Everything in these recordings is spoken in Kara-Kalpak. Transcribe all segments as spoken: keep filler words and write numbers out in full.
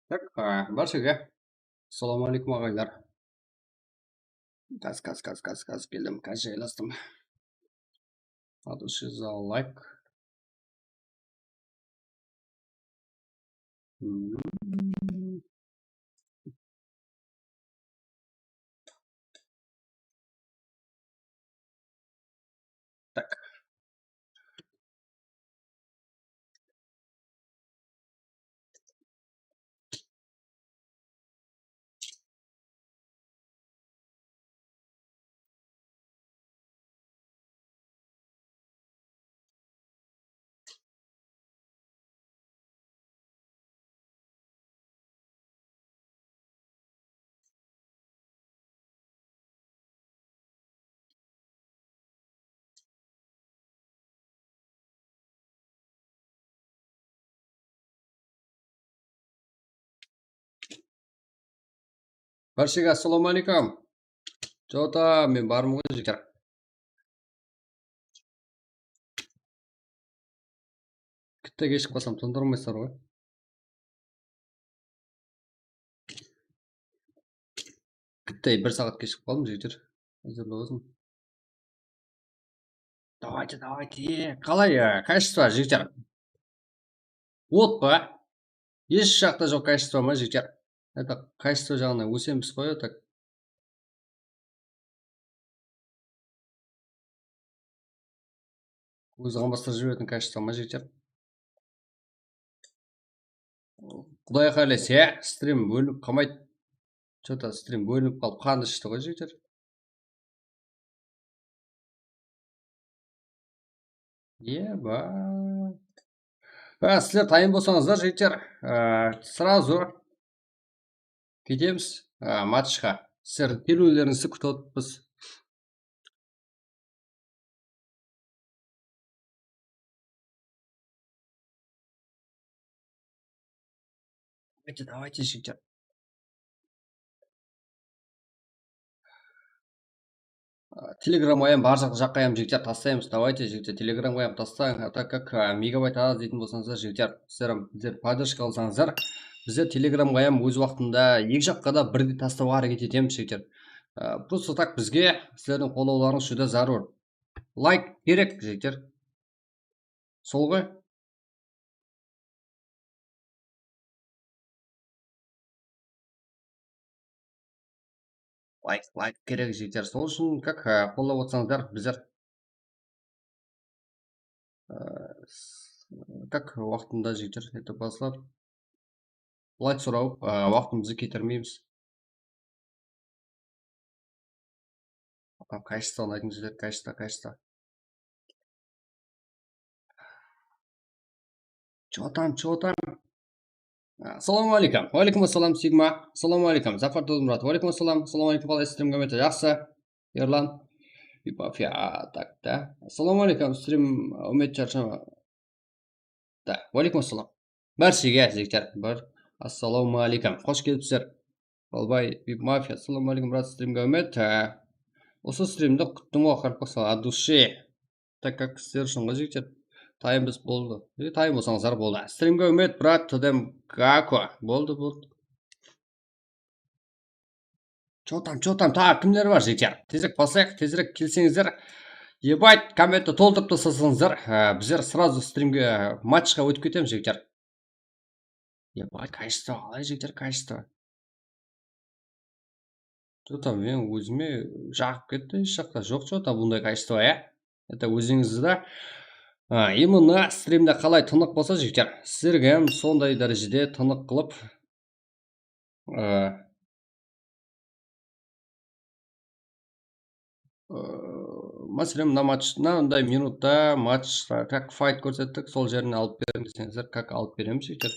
Tak, a, bárshege assalamu aleykum, aǵaylar. Gaz, gaz, gaz, gaz, gaz keldim, gaz jaylastım. От души за лайк. Так. Bárshege assalamu aleykum. Jota, men barmın ǵoy, jigitler. Kitte keshigip qalsam, tındırmaysızlar ǵoy. Kitte bir saat keshigip qaldım, jigitler. Házirli bolsın. Давайте, давайте. Qalay, e, качество, jigitler? Ot pa? Hesh jaqta joq качество ma, jigitler? Это качество jaǵınan ósemiz ǵoy, так. Ózi ǵambastırıp jiberetin качество ma, jigitler? Quday qálese, strim bólinip qalmaydı. Что-то strim bólinip qalıp, qandı ishti ǵoy, jigitler. Eba. Ha, sizler tayın bolsańızlar, jigitler, e, сразу ketemiz, e, matchqa. Sizlerdiń keliwlerińizdi kútip otırmız. Давайте, давайте, jigitler. A, Telegramǵa hám, bar jaq-, jaqqa hám, jigitler, taslaymız. Давайте, jigitler, Telegramǵa hám taslań. A так как, a, megabayt az deytin bolsańızlar, jigitler, sizler hám bizlerdi podderjka qılsańızlar, bizler Telegramǵa hám óz waqtında eki jaqqa da birdey taslawǵa háreket etemiz, jigitler. A, просто так bizge sizlerdiń qollawlarıńız júdá zárúr. Layk kerek, jigitler. Sol ǵoy. Layk, layk kerek, jigitler. Sol ushın, как, e, qollap otsańızlar, bizler, e, s-, как, waqtında, jigitler, etip baslap, layk sorawıp, e, waqtımızdı ketirmeymiz. Там качествоны aytıńız, jigitler, качество, качество. Чё там, чё там? Assalawma aleykum. Wa aleykum assalam, Sigma. Assalawma aleykum, Zafar Dodmurat. Wa aleykum assalam. Assalawma aleykum, qalaysız, stream kómeti? Jaqsı. Erlan. Bipafya, tak ta. Assalawma aleykum, stream, úmet sharshama. Da, wa aleykum assalam. Bárshege, jigitler, bir assalawma aleykum. Xosh kelipsizler. Balbay, Bip Mafia, assalawma aleykum, brat, streamge úmet. Há. Usı streamdi kúttim ǵoy, qaraqalpaqstan, от души. Так как sizler ushın ǵoy, jigitler. Tayın biz boldı. E, tayın bolsańızlar boldı. Streamge úmet, brat, todem gako. Boldı, boldı. Чё там, чё там? Taǵı kimler bar, jigitler? Tezirek baslayıq, tezirek kelseńizler. Ебать, kommentti toltırıp taslasańızlar, e, bizler сразу streamge, matchqa ótip ketemiz, jigitler. Ебать, качество qalay, jigitler, качество? Чё там, men ózime jaǵıp ketti, hesh jaqta joq, чё там bunday качество, ya? Это ózińizdi da, a, именно streamde qalay tınıq bolsa, jigitler, sizlerge hám sonday dárejede tınıq qılıp, Ee, ee, máselen, mına match, mınanday minutta match, как fight kórsettik, sol jerin alıp beriń deseńizler, как alıp beremiz, jigitler.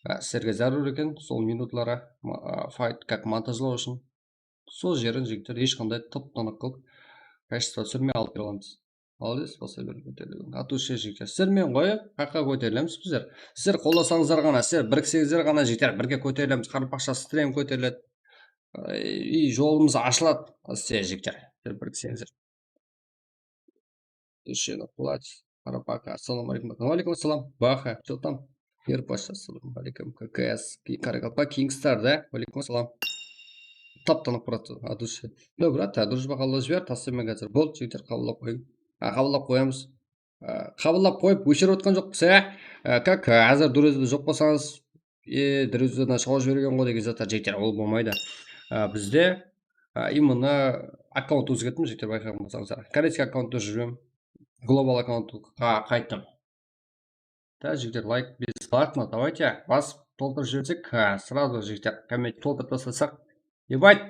Ee, sizlerge zárúr eken sol minutlara, ma-, a, fight, как montajlaw ushın. Sol jerin, jigitler, hesh qanday tıp-tınıq qılıp, качество túsirmey alıp bere alamız. Молодец, basa ber, kóterilgen. От души, jigitler. Sizler menen ǵoy, haqqa kóterilemiz bizler. Sizler qollasańızlar ǵana, sizler birikseńizler ǵana, jigitler, birge kóterilemiz. Qaraqalpaqsha stream kóteriledi. Ay, i jolımız ashıladı. Sizler, jigitler, sizler birikseńizler. Dushe naplac. Qarapaka. Assalawma aleykum. Wa aleykum assalam. Baha. Что там? Erpash, assalamu aleykum. K K S, Ki-, Karakalpak, Kingstar da. Aleykum assalam. Tap tanıp baradı, adushi. No, brat, a, durıs baqalap jiber, taslaymán házir. Bol, jigitler, qabıllap qoyıń. A, qabıllap qoyamız. A, qabıllap qoyıp, óshirip atqan joqpız, ya. A, kak, a, házir durezada joq bolsańız, e, durezada shawıp jibergen ǵoy degen zatlar, jigitler, ol bolmaydı. A, bizde, a, именно akkaunt ózgerttim, jigitler, bayqaǵan bolsańızlar. Koreyskiy akkaunt тоже júrmem. Global akkauntqa qayttım. Da, jigitler, layk berip salayıq mına, давайте, basıp toltırıp jibersek, ha, сразу, jigitler, komment toltırıp taslasaq, ебать,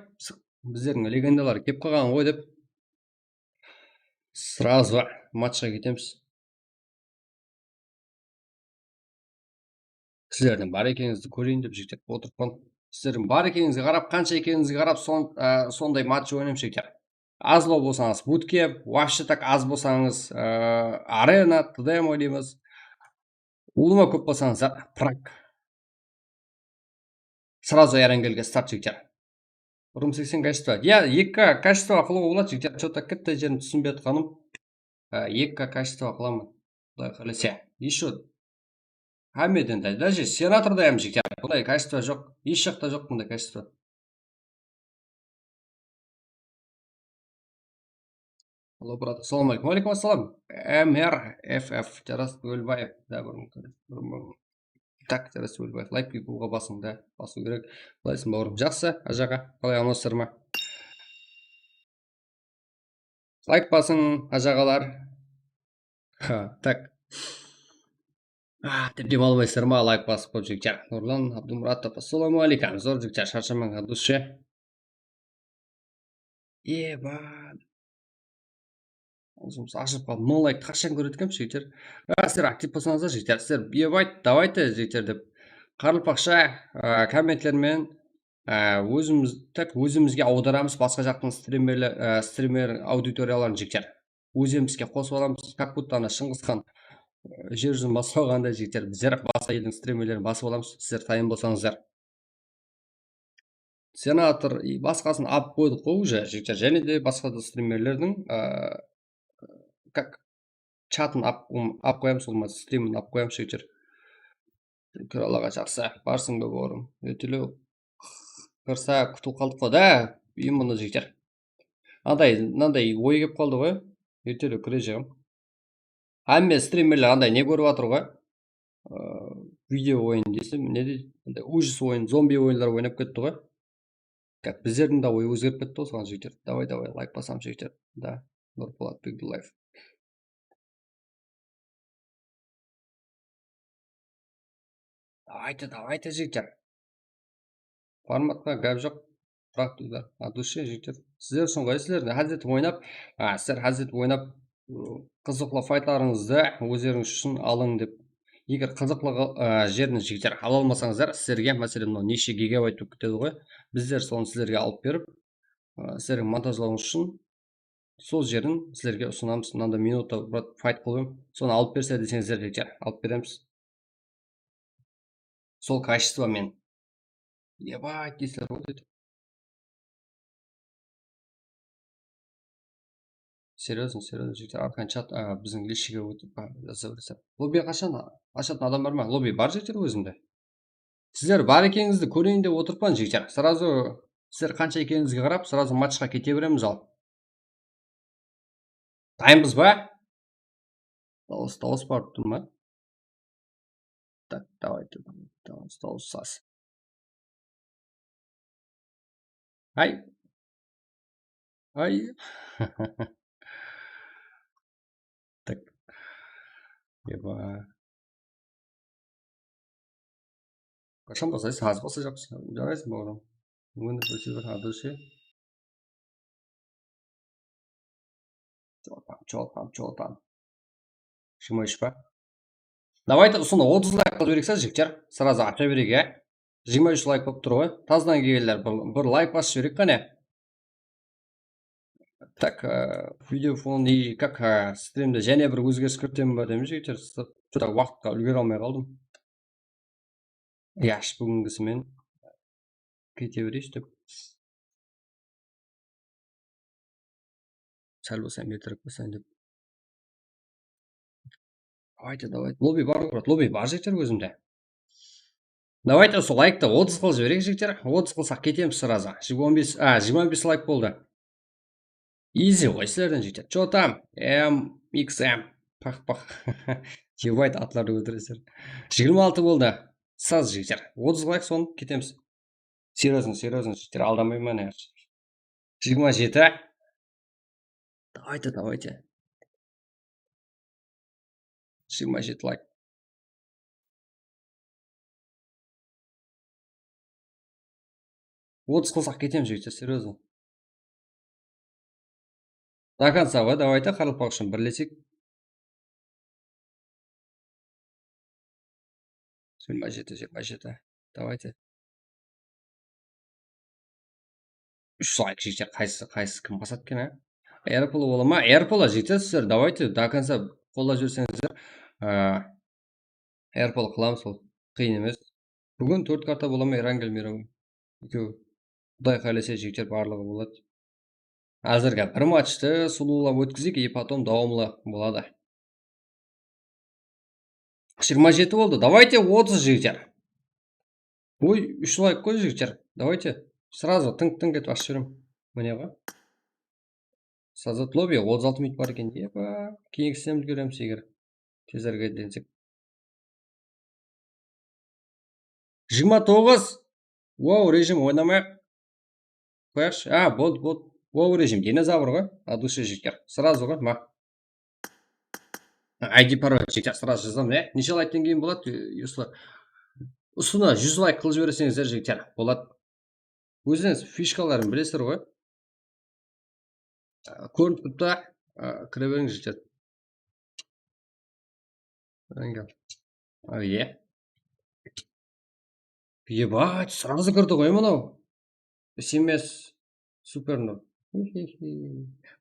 bizlerdiń legendalar kelip qalǵan ǵoy dep, сразу matchqa ketemiz. Sizlerdiń bar ekenińizdi kóreyin dep, jigitler, otırıppan. Sizlerdiń bar ekenińizge qarap, qansha ekenińizge qarap, son-, á, sonday match oynaymız, jigitler. Az bolsańız, bootcamp, вообще так az bolsańız, á, arena, T D M oynaymız. Ulıwma kóp bolsańız, á, prak. Сразу yarangelge start, jigitler. Bir mıń seksen качество. Ya, eki K качество qılıwǵa boladı, jigitler. Что-то katta jerin túsinbey atqanım. Á, eki K качество qılaman. Quday qálese. Ещё hámmeden de, даже senatorda hám, jigitler, bunday качество joq. Hesh jaqta joq bunday качество. Alo, brat. Assalamu aleykum. Aleykum assalam. M R F F. Jaras Tugulbaev. Da, bir mıń, bir mıń. Tak, Jaras Tugulbaev. Layk buyıp basıń da. Basıw kerek. Qalaysıń, bawırım? Jaqsı, ajaǵa. Qalay, amasızlar ma? Layk basıń, ajaǵalar. Ha, tak. Ah, dep dem almaysızlar ma? Layk basıp qoyıp, jigitler. Nurlan Abdumuratov. Assalamu aleykum. Zor, jigitler, sharshamań, adushi. Eba. Awzımız ashılıp qaldı. Mıń layktı qashan kóredi ekenbiz, jigitler? A, sizler aktiv bolsańızlar, jigitler. Sizler, ебать, давайте, jigitler, dep. Qaraqalpaqsha, a, kommentler menen, a, ózimiz, tak, ózimizge awdaramız basqa jaqtıń strimerler, a, strimer auditoriyaların, jigitler. Ózimizge qosıp alamız, как будто ana Shıńǵısxan, a, jer júzin basıp alǵanday, jigitler. Bizler basqa eldiń strimerlerin basıp alamız, sizler tayın bolsańızlar. Senator и basqasın alıp qoydıq ǵoy уже, jigitler. Jáne de basqa da strimerlerdiń, a, как, chatın ap, um, ap qoyamız, bolmasa strimin ap qoyamız, jigitler. Kir Allaǵa, jaqsı. Barsıń ba, bawırım? Ertelew qırsa, kútip qaldıq ǵoy da, именно, jigitler. Anday, mınanday oy kelip qaldı ǵoy. Ertelew kirejegim. Hámme strimerler anday ne kórip atır ǵoy? Aa, video oyın deysem, ne deydi? Anday ужас oyın, zombi oyınlar oynap ketti ǵoy. Как, bizlerdiń de oy ózgerip ketti ǵoy soǵan, jigitler. Давай, давай, layk basamız, jigitler. Da, Nurpolat Begdullaev. Давайте, давайте, jigitler. Formatqa gáp joq. Практика от души, jigitler. Sizler ushın ǵoy, sizler de ház etip oynap, a, sizler ház etip oynap, ı, qızıqlı faytlarıńızdı ózlerińiz ushın alıń dep. Eger qızıqlı, ı, jerin, jigitler, ala almasańızlar, sizlerge, máselen, mınaw neshe gigabayt bolıp ketedi ǵoy. Bizler sonı sizlerge alıp berip, ı, sizlerdiń montajlawıńız ushın sol jerin sizlerge usınamız. Mınanday minuta, brat, fayt qılıp, sonı alıp berse deseńizler, jigitler, alıp beremiz. Sol качество menen. Ебать, deysizler ǵoy, dedi. Серьёзно, серьёзно, jigitler, arqan chat, a, biziń lishige ótip, a, jaza beresizler. Lobbiye qashan ashatın adam bar ma? Lobbi bar, jigitler, ózimde. Sizler bar ekenińizdi kóreyin dep otırıppan, jigitler. Сразу sizler qansha ekenińizge qarap, сразу matchqa kete beremiz al. Dayınbız ba? Dawıs, dawıs barıp tur ma? Tak, давайте, dawıs, dawıs saz. Ay. Ay. Tak. Eba. Qashan baslaysız? Házir baslayjaqpız. Jaraysań, bawırım. Windows ótse bir, ha, durıs, ya. Joltam, joltam, joltam. Jigirma úsh pa? Давайте, usını otız layk qılıp jibereyik, jigitler. Сразу asha bereyik, ya. Jigirma úsh layk bolıp tur ǵoy. Tazdan kelgenler bir, bir layk basıp jibereyik, qáne. Tak, e, video fon и как, e, strimde jáne bir ózgeris kiritemen ba deymiz, jigitler. Что-то waqıtqa úlgere almay qaldım. Yash, búgingisi men kete bereyinshi dep. Sál bolsa metrek bolsa dep. Давайте, давайте. Lobby bar ǵoy, brat. Lobby bar, jigitler, ózimde. Давайте usı layktı otız qılıp jibereyik, jigitler. Otız qılsaq ketemiz srazı. Jigirma bes, a, jigirma bes layk boldı. Easy ǵoy sizlerden, jigitler. Чё там? M X M. Pax, pax. Ебать, atlardı kóteresizler. Jigirma altı boldı. Saz, jigitler. Otız layk, soń ketemiz. Серьёзно, серьёзно, jigitler, aldanbayman, ya. Jigirma jeti. Давайте, давайте. Jigirma jeti layk. Otız qılsaq ketemiz, jigitler, серьёзно. До конца, давайте, qaraqalpaq ushın birlesek. Jigirma jeti, jigirma jeti. Давайте. Úsh layk, jigitler, qaysı, qaysı, kim basadı eken, a? Airpull bola ma? Airpull, jigitler, sizler, давайте, до конца qollap jiberseńizler. A, Airpull qılamız, ol qıyın emes. Búgin tórt karta bola ma, Erangel, Meyraman? Ekewi. Quday qálese, jigitler, barlıǵı boladı. Házirgi bir matchti sulıwlap ótkizeyik, и потом dawamlı boladı. Jigirma jeti boldı. Давайте otız, jigitler. Oy, úsh layk qoy, jigitler. Давайте. Сразу tınk-tınk etip ashıp jiberem. Mine ǵoy. Sazat lobby, otız altı minut bar eken. Epa, keyingisinen úlgeremiz eger tez háreket etsek. Jigirma toǵız. Wow, rejim oynamayıq. Qoyaqshı. A, boldı, boldı. Wow, rejim, dinozavr ǵoy. От души, jigitler. Сразу ǵoy, ma. I D parol, jigitler, сразу jazam, ya. Neshe laykten keyin boladı, Yusla? Usını júz layk qılıp jibereseńizler, jigitler, boladı. Ózińiz fishkaların bilesizler ǵoy. A, kórinip turıptı. A, kire beriń, jigitler. Enge. A, iya. Ебать, сразу kirdi ǵoy mınaw. S M S Super Nur.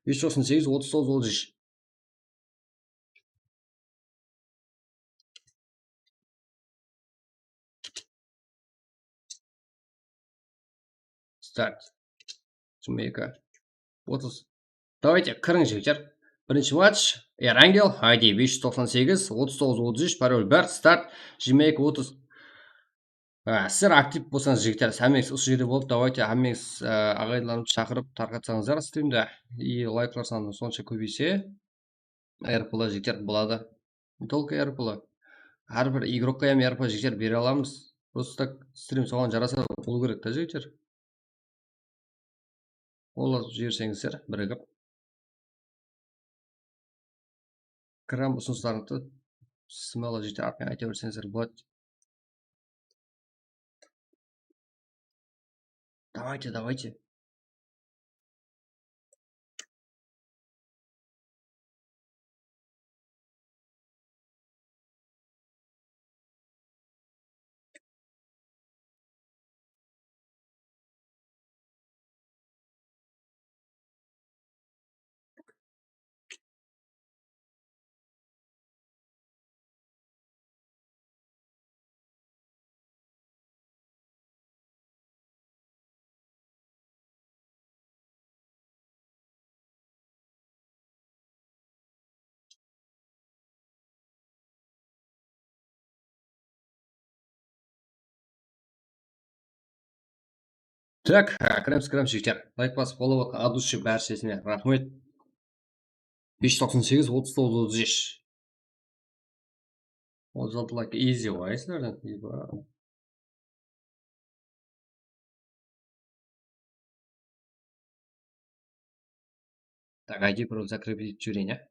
Bes júz toqsan segiz, otız toǵız, otız úsh. Start. Jigirma eki, otız. Давайте, kiriń, jigitler. Birinshi match. Erangel, I D bes júz toqsan segiz, otız toǵız, otız úsh, parol bir, start. Jigirma eki, otız. A, sizler aktiv bolsańız, jigitler, hámmeńiz usı jerde bolıp, давайте, hámmeńiz, a, aǵayinlarımdı shaqırıp, tarqatsańızlar strimdi. И layklar sanı sonsha kóbeyse, Airpull, jigitler, boladı. Не только Airpull. Hár bir igrokqa hám Airpull, jigitler, bere alamız. Просто так strim soǵan jarasa bolıw kerek ta, jigitler. Qollap jiberseńizler, birigip. Kram usınıslarıńızdı smalajite artına ayta berseńizler boladı. Давайте, давайте. Так, kiremiz, kiremiz, jigitler. Layk basıp qollap atqan от души bárshesine raxmet. Bes júz toqsan segiz, otız toǵız, otız úsh. Otız altı layk easy ǵoy sizlerden. Так, I D parol закрепить etip jibereyin, ya.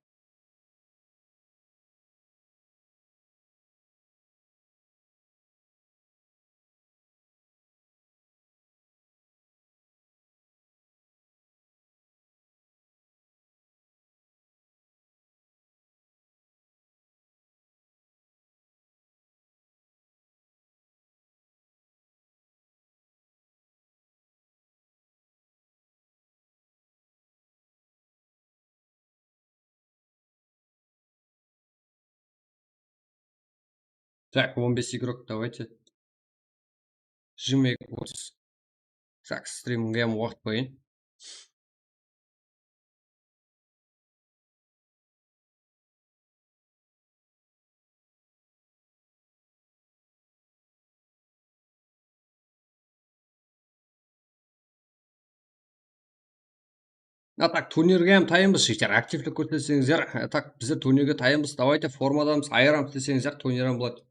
Так, он бес игрок, давайте. Jigirma eki otız. Так, strimge hám waqıt qoyayın. A tak, turnirge hám tayınbız, jigitler, aktivlik kórsetseńizler. A tak, bizler turnirge tayınbız, давайте, formadamız, ayıramız deseńizler, turnir hám boladı.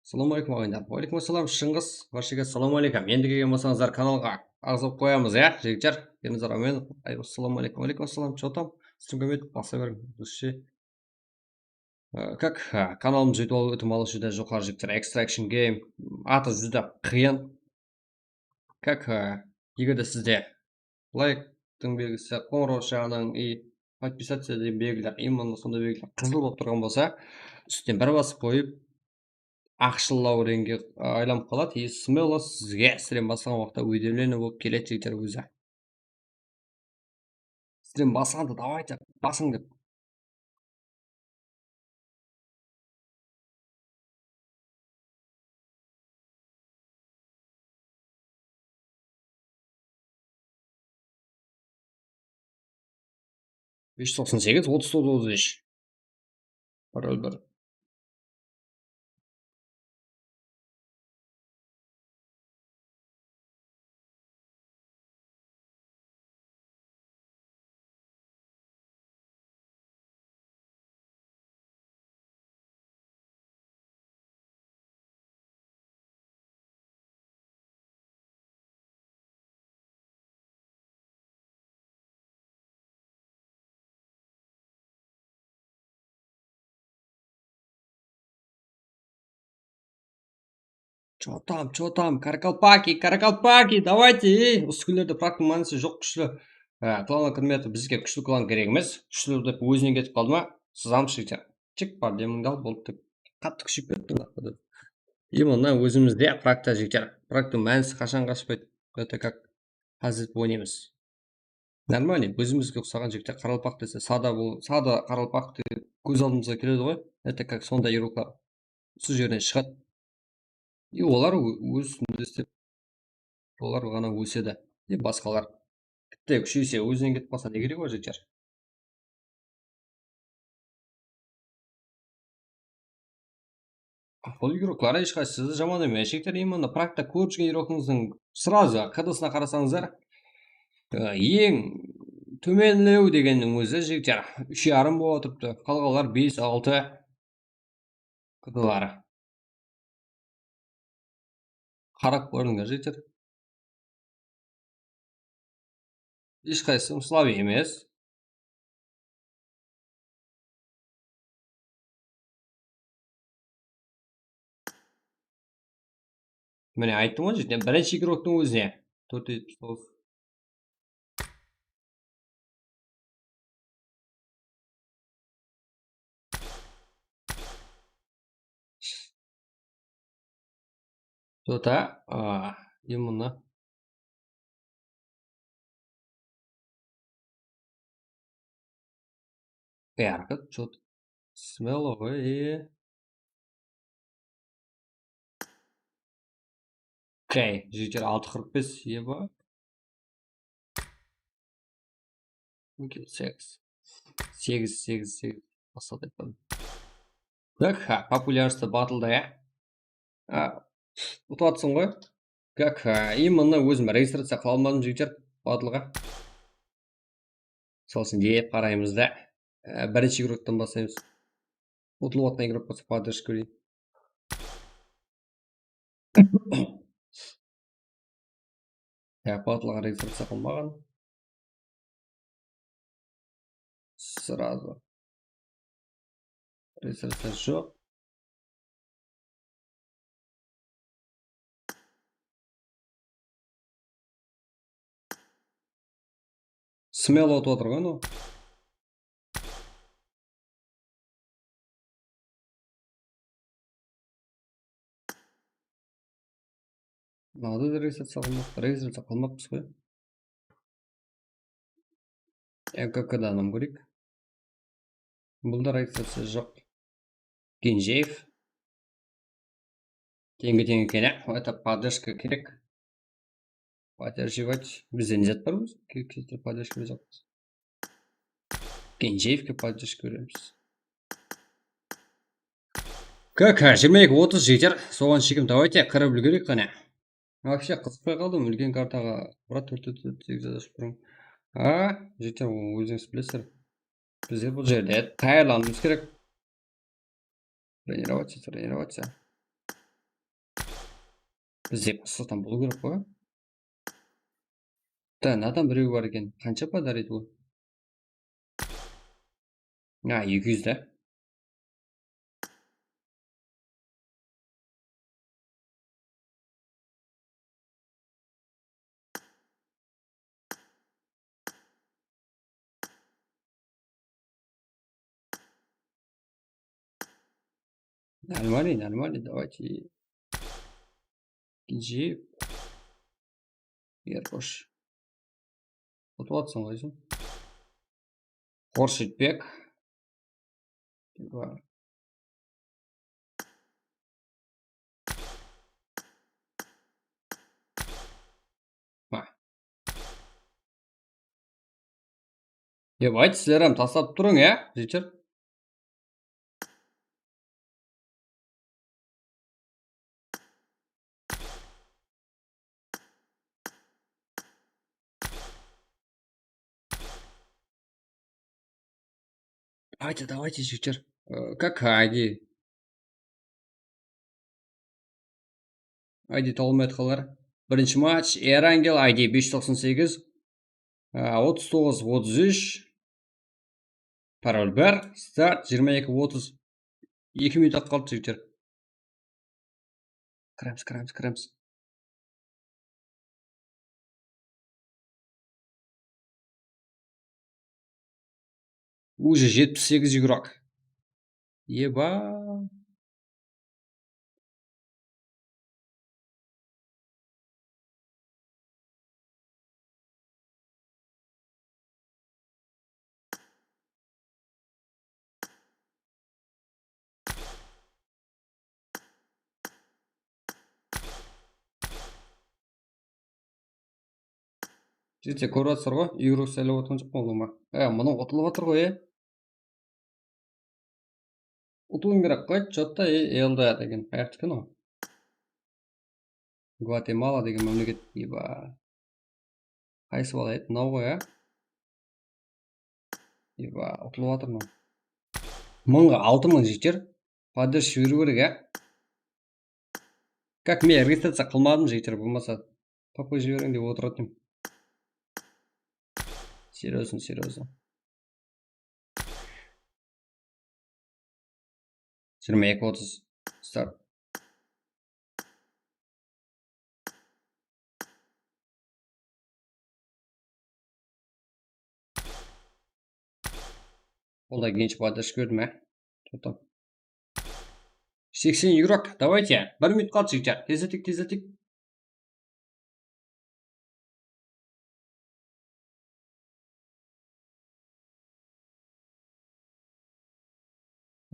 Assalamu aleykum, aǵayinler. Wa aleykum assalam, Shıńǵıs. Barshege assalamu aleykum. Endi kelgen bolsańızlar, kanalǵa aǵza bolıp qoyamız, ya, jigitler. Kelińizler, ámen. Ay, assalamu aleykum. Wa aleykum assalam, чё там? Stream kórmeydi, basa beriń. Durıs she. Á, как, á, kanalımız júytip alıw itimalı júdá joqarı, jigitler. Extraction Game. Atı júdá qıyın. Как, á, eger de sizde layktın belgisi, qońıraw shıǵanıń i подписаться degen belgiler, именно sonday belgiler qızıl bolıp turǵan bolsa, ústine bir basıp qoyıp, aqshıllaw reńge, a, aylanıp qaladı. I смело sizge stream baslaǵan waqıtta уведомление bolıp keledi, jigitler, ózi. Stream baslandı, давайте, basıń dep. Bes júz toqsan segiz, otız toǵız, otız úsh. Parol bir. Чё там, чё там, каракалпаки, каракалпаки, давайте, ey, usı kúnlerde praktıń mánisi joq, kúshli. Á, klanǵa kirmey atır, bizge kúshli klan kerek emes. Kúshli dep ózinen ketip qaldı ma? Sızamız, jigitler. Chik bar, demińdi al, boldı dep. Qattı kúsheyip kettim. Именно ózimizde prakta, jigitler. Praktıń mánisi qashan qashpaydı? Это как házir oynaymız. Нормально, ózimizge uqsaǵan jigitler qaraqalpaq dese, sada bul, sada qaraqalpaq dep kóz aldımızǵa keledi ǵoy. Это как sonday igroklar usı jerden shıǵadı. И olar ó-, óz ústinde islep, olar ǵana ósedi. И basqalar. Bitta kúsheyse, ózinen ketip qalsa, ne keregi bar, jigitler? Bul igroklar hesh qaysısı da jaman emes, jigitler. Именно prakta kórip júrgen igrokińizdiń сразу KDsına qarasańızlar, e, eń tómenlew degenniń ózi, jigitler, úsh yarım bolıp turıptı. Qalǵanlar bes, altı KDları. Qarap kórińler, jigitler. Hesh qaysısı slabıy emes. Mine, ayttım ǵoy, jigitler, birinshi igroktıń ózine tórt júz jetpis toǵız. Что-то, а, именно. Yarqı, что-то. Смело ǵoy, e. Okey, jigitler, altı qırq bes, eba. Okey, segiz. Segiz, segiz, segiz. Basqa aytpadım. Так, ha, populyarnostı battlda, ya. Ha, utıp atırsań ǵoy. Как, ha, именно ózim registraciya qıla almadım, jigitler, battlǵa. Sol ushın dep qaraymız da. E, birinshi igroktan baslaymız. Utılıp atqan igrok bolsa, поддержка bereyin. Ya, battlǵa registraciya qılmaǵan. Сразу. Registraciya joq. Смело utıp atır ǵoy anaw. Mınadı da registraciya qılmaq, registraciya qılmaqpız ǵoy. M K K-dan hám kóreyik. Bunda registraciya joq. Genjeev. Teńge-teń eken, á. Это поддержка kerek. Поддерживать. Bizde ne zat bar ózi? Ke-, ke-, поддержка berejaqpız. Genjeevke поддержка beremiz. K K jigirma eki otız jeter. Soǵan shekem давайте, qırıp úlgereyik qáne. Вообще, qızıqpay qaldım úlken kartaǵa. Brat, tórt, tórt, tórt, segiz ashıp turıń. A, jigitler, ózińiz bilesizler. Bizler bul jerde tayarlanıwımız kerek. Тренироваться, тренироваться. Bizde basqadan bolıw kerek ǵoy. Da, nadan birew bar eken. Qansha подарить ol? A, eki júz da. Нормально, нормально, давайте. Ekinshi. Ger xosh. Utıp atsań ǵoy sen. Xosh, Jetpek. Bar. Ha. Dep ayt, sizler hám taslap turıń, ya, jigitler. Давайте, давайте, jigitler. Э, как I D? I D tawılmay atqanlar. Birinshi match, Erangel, I D bes júz toqsan segiz, a, otız toǵız, otız úsh. Parol bir, start, jigirma eki otız. Eki minut qaldı, jigitler. Kiremiz, kiremiz, kiremiz. Уже jetpis segiz игрок. Eba. Jigitler, kórip atırsızlar ǵoy, игрок saylap otırǵan joqpan ulıwma. E, mınaw utılıp atır ǵoy, e. Utıwım kerek ǵoy, чё-то, e, Elda degen. Qayaqtiki mınaw? Gvatemala degen mámleket. Eba. Qaysı bala edi? Mınaw ǵoy, a? Eba, utılıp atır mınaw. Mıńǵa altı mıń jeter. Поддержка jiberiw kerek, a? Как men registraciya qılmadım, jeter, bolmasa papka jiberiń dep otıratuǵın. Серьёзно, серьёзно. Jigirma eki otız. Start. Qolda gensh поддержка berdim, á. Toqta. Seksen игрок, давайте. Bir minut qaldı, jigitler. Tezletik, tezletik.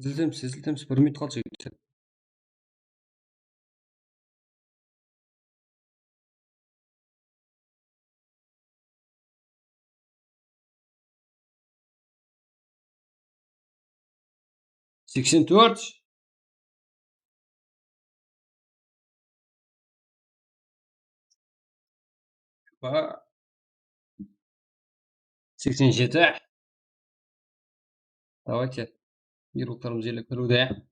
Tezletemiz, tezletemiz. Bir minut qaldı, jigitler. Seksen tórt. Ba-, seksen jeti. Давайте. Игроктарımız ele kiriwde.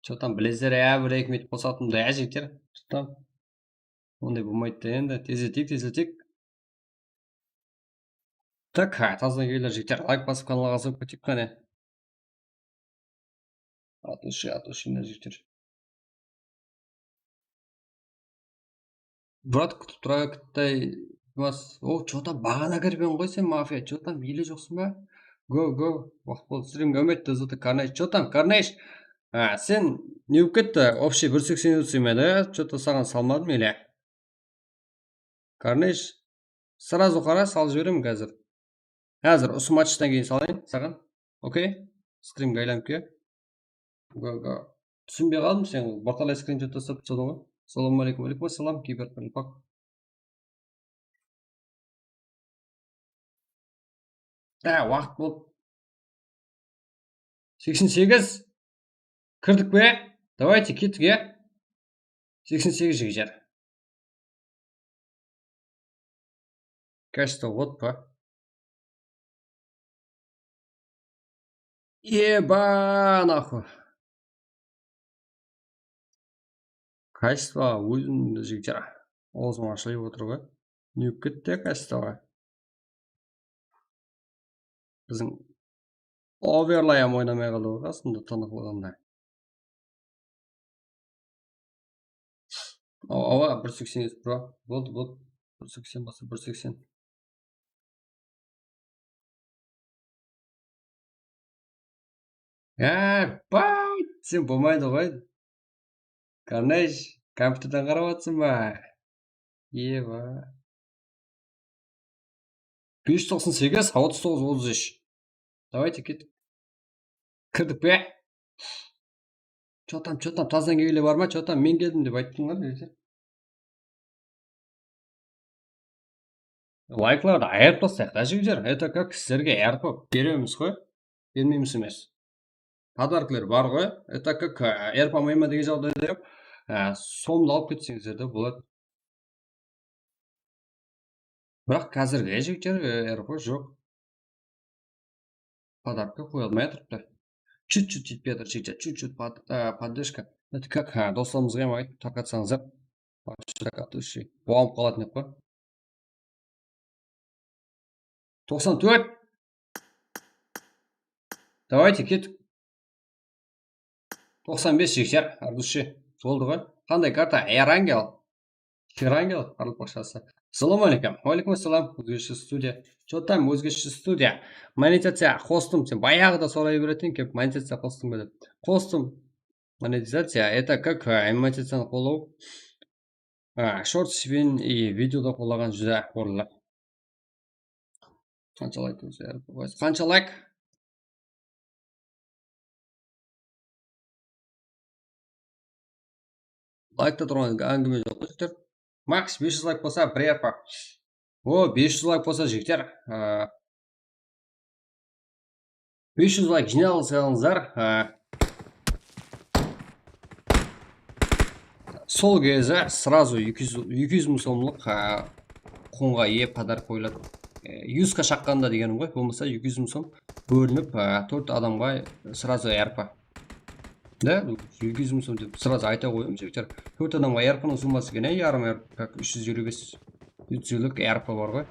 Чё там, bilesizler, ya, bir-eki minut qosatın da, jigitler. Чё там? Onday bolmaydı da endi. Tezleteyik, tezleteyik. Так, ha, tazadan kelingler, jigitler. Layk basıp, kanalǵa qosılıp keteyik, qáne. От души, от души, jigitler. Brat, kútip turayıq, Kıtay. Mas, o, чё там, baǵana kirip edim ǵoy sen, mafiya, чё там, ele joqsıń ba? Go, go, waqıt boldı. Sizlerge úmit, zıtı, Carnage, чё там, Carnage? Ha, sen ne bolıp ketti? Общий bir seksen úsh edi, чё-то saǵan salmadım ele. Carnage, сразу qara, salıp jiberemen házir. Házir usı matchtan keyin salayın saǵan. Okey? Strimge aylanıp kel. Go, go. Túsinbey qaldım, sen bir talay skrinshot taslap tasladıń ǵoy. Assalamu aleykum. Aleykum assalam, Kiberpunk. Da, waqıt bolıp. Seksen segiz. Kirdik pe? Давайте, kettik, ya. Seksen segiz, jigitler. Качество вот pa? Eba, naxu. Kachestvoǵa ózimdi jigitler. Awzım ashılıp otır ǵoy. Ne bolıp ketti kachestvoǵa? Biziń overlay hám oynamay qaldı ǵoy qasımda tınıqlıǵında. Awa, awa, bir seksen bro. Boldı, boldı. Bir seksen bolsa, bir seksen. Há, bay, sen bolmaydı ǵoy. Karnaj, kompyuterden qarap atırsań ba? Eba. Bes júz toqsan segiz, otız toǵız, otız úsh. Давайте, kettik. Kirdik pe? Чё там, чё там, tazdan kelgenler bar ma? Чё там, men keldim dep ayttıń ǵoy, nege? Layklardı ayırıp taslayıq ta, jigitler. Это как sizlerge R P beremiz ǵoy. Bermeymiz emes. Podarkler bar ǵoy. Это как, e, R P almayman degen jaǵdayda yoq. E, somdı alıp ketseńizler de boladı. Biraq házirge jigitler, e, R P joq. Podarka qoya almay atırıptı. Чуть-чуть jetpey atır, jigitler, чуть-чуть под-, e, поддержка. Это как, ha, doslarımızǵa ham aytıp tarqatsańızlar. Вообще так от души. Boǵam qaladı ne ǵoy. Toqsan tórt. Давайте, kettik. Toqsan bes jigitler, от души. Boldı ǵoy. Qanday karta? Erangel. Erangel, Qaraqalpaqshası. Assalawma áleykum. Wa aleykum assalam. Ózgeshe studiya. Чё там, ózgeshe studiya? Monetizaciya qostım. Sen bayaǵıda soray beretin, kelip monetizaciya qostım ba dep. Qostım. Monetizaciya, это как, e, monetizaciyanı qollaw. A, shorts penen и videoda qollaǵan júdá orınlı. Qansha layk bolsa, qansha layk? Laykta turǵan áńgime joq, jigitler. Maks bes júz layk bolsa, bir R P. O, bes júz layk bolsa, jigitler. A, bes júz layk jıynay alsańızlar, a, sol gezi сразу eki júz, eki júz mıń somlıq, a, qunǵa iye podarka qoyıladı. E, yuzka shaqqanda degenim ǵoy, bolmasa eki júz mıń som bólinip, a, tórt adamǵa сразу R P. Da, eki júz mıń som dep сразу ayta qoyayım, jigitler. Tórt adamǵa R P nıń summası eken, e, yarım R P, как, úsh júz eliw bes. Útsizlik R P bar ǵoy.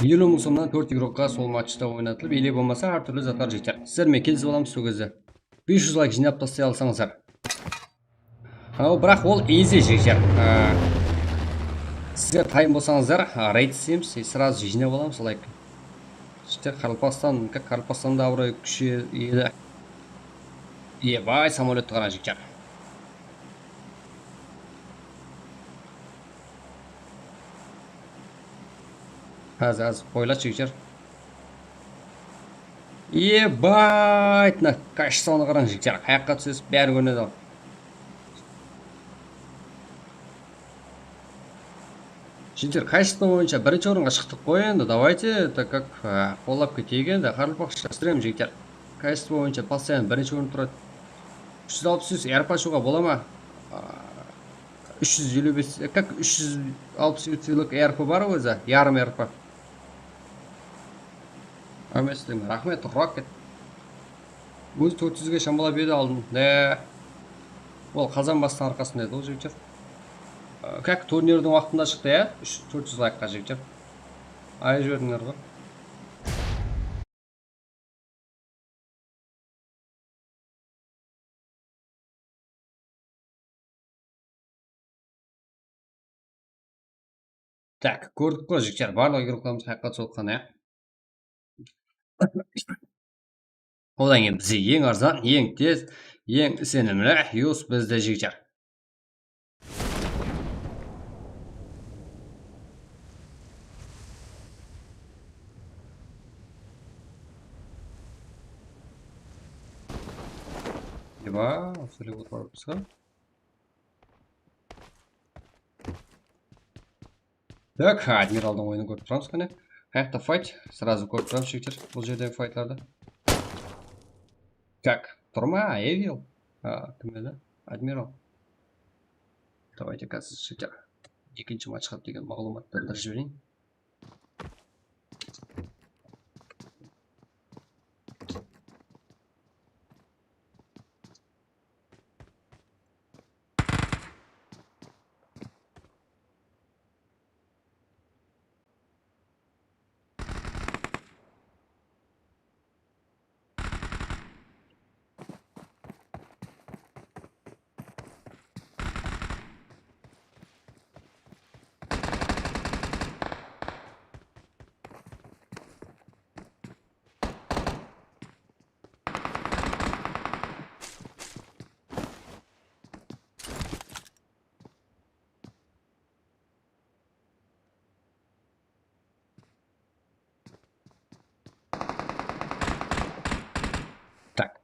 Eliw mıń somnan tórt igrokqa sol matchta oynatılıp, ele bolmasa hár túrli zatlar jeter. Sizler menen kelisip alamız sol gezde. Bes júz layk jıynap taslay alsańızlar. Aw, biraq ol easy, jigitler. Á, sizler tayın bolsańızlar, á, reyd isleymiz, и сразу jıynap alamız layk. Jigitler, Qaraqalpaqstan, как Qaraqalpaqstanda abıroy kúshi edi. Iyebay, samolyottı qara, jigitler. Házir, házir qoyıladı, jigitler. Ебать, mına качествоǵa qarań, jigitler. Qayaqqa túsesiz, bári kórinedi al. Jigitler, качество boyınsha birinshi orınǵa shıqtıq ǵoy endi. Давайте, так как, á, qollap keteyik endi. Qaraqalpaqsha stream, jigitler. Качество boyınsha постоянно birinshi orın turadı. Úsh júz alpıs úsh R P ashıwǵa bola ma? Á, úsh júz eliw bes, как úsh júz alpıs úsh R P bar ózi, yarım R P. Ámesligińe raxmet, Rocket. Ózi tórt júzge shamalap edi aldın. Ne? Ol qazan bastıń arqasında edi ǵoy, jigitler. Á, как turnirdiń waqtında shıqtı, ya? Úsh, tórt júz laykqa, jigitler. Ayırıp jiberdińler ǵoy. Так, kórdik ǵoy, jigitler, barlıq igroklarımız qayaqqa túsip atqanın, ya. Odan keyin bizge eń arzan, eń tez, eń isenimli yus bizde, jigitler. Eba, sóylep otırıpsız ǵa. Так, admiraldıń oyının kórip turamız qáne. Qayaqta fayt, сразу kórip turamız, jigitler, bul jerdegi faytlardı. Так, tur ma, Evil? A, kim edi? Admiral. Давайте, házir, jigitler, ekinshi matchqa degen maǵlıwmattı bildirip jibereyin.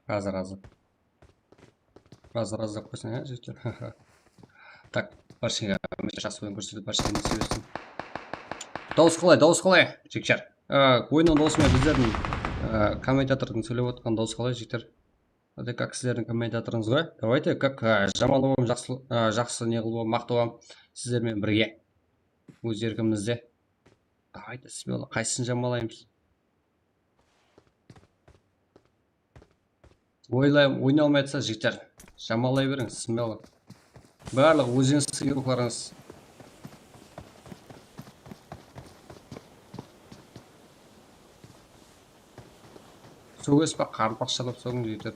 Razı, razı. Razı, razı dep qoysań, ya, jigitler. Tak, bárshenge jaqsı oyın kórsetip, bárshenge nesip etsin. Dawıs qalay, dawıs qalay, jigitler? Á, oyınnan dawısı menen bizlerdiń, á, kommentatordıń sóylep otırǵan dawısı qalay, jigitler? Hadi, как sizlerdiń kommentatorıńız ǵoy. Давайте, как, á, jamanlap alam, jaqsı, á, jaqsı ne qılıp alam, maqtap alam sizler menen birge. Óz erkimizde. Давайте, смело, qaysısın jamalaymız? Oylay-, oynay almay atsa, jigitler, jamanlay beriń, смело. Barlıq ózińiz sıyırıqlarıńız. Sógis pa, qaraqalpaqshalap sógiń, jigitler.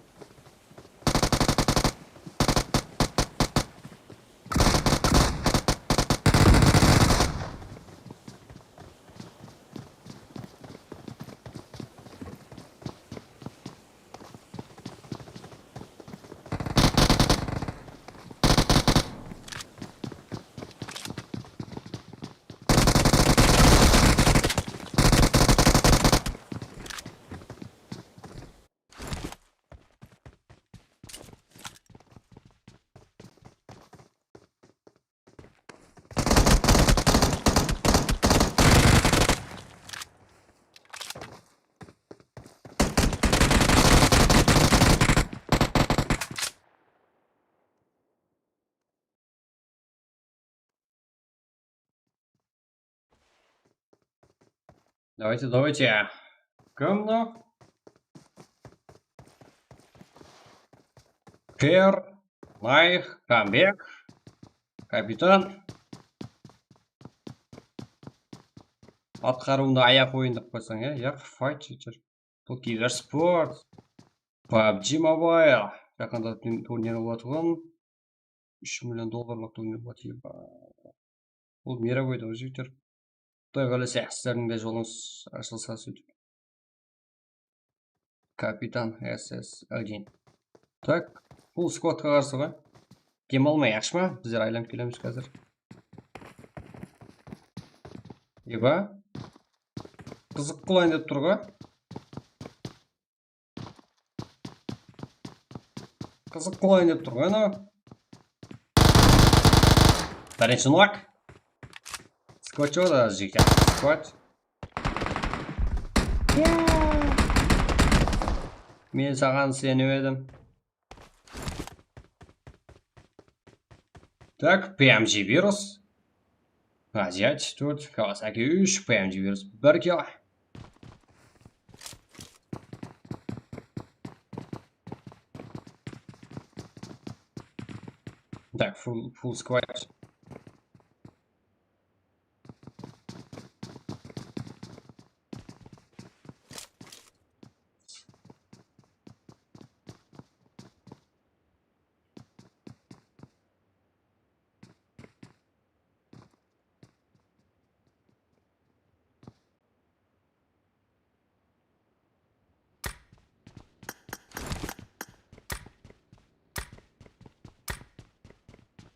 Давайте, давайте. Kim mınaw? Ker, Nayx, Kambek, Kapitan. Atqarıwında ayaq oyın dep qoysań, ya? Yaq, fight shooter. Bul kibersport. PUBG Mobile. Jaqında turnir bolatın. Úsh million dollarlıq turnirdegi. Bul mirovoy da, jigitler. Quday qálese, sizlerdiń de jolıńız ashılsa, sóytip. Kapitan S S один. Tak, bul skvadqa qarsı ǵoy. Dem almay, yaqshı ma? Bizler aylanıp kelemiz házir. Eba. Qızıq qılayın dep tur ǵoy. Qızıq qılayın dep tur ǵoy anaw. Birinshi nok. Skvadshı da jigit. Skvadsh. Men saǵan isenip edim. Tak, PMG virus. Aziyat tórt, Kawasaki úsh, PMG virus bir kilo. Tak, full, full squad.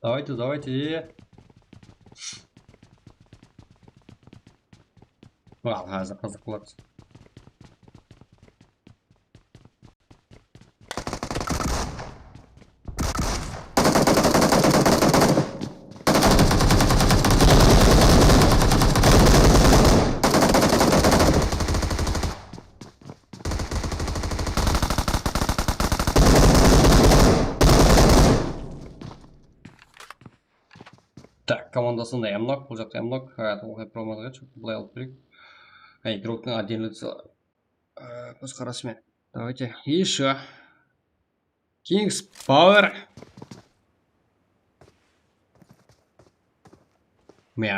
Давайте, давайте. Al, házir qızıq boladı. Tak, komandasında emlok, bul jaqta emlok. Ha, oqıp bolmadı, bılay alıp bereyik. Ha, игрокtıń отдельный, e, kózqarası menen. Давайте, ещё. King's Power. Mıya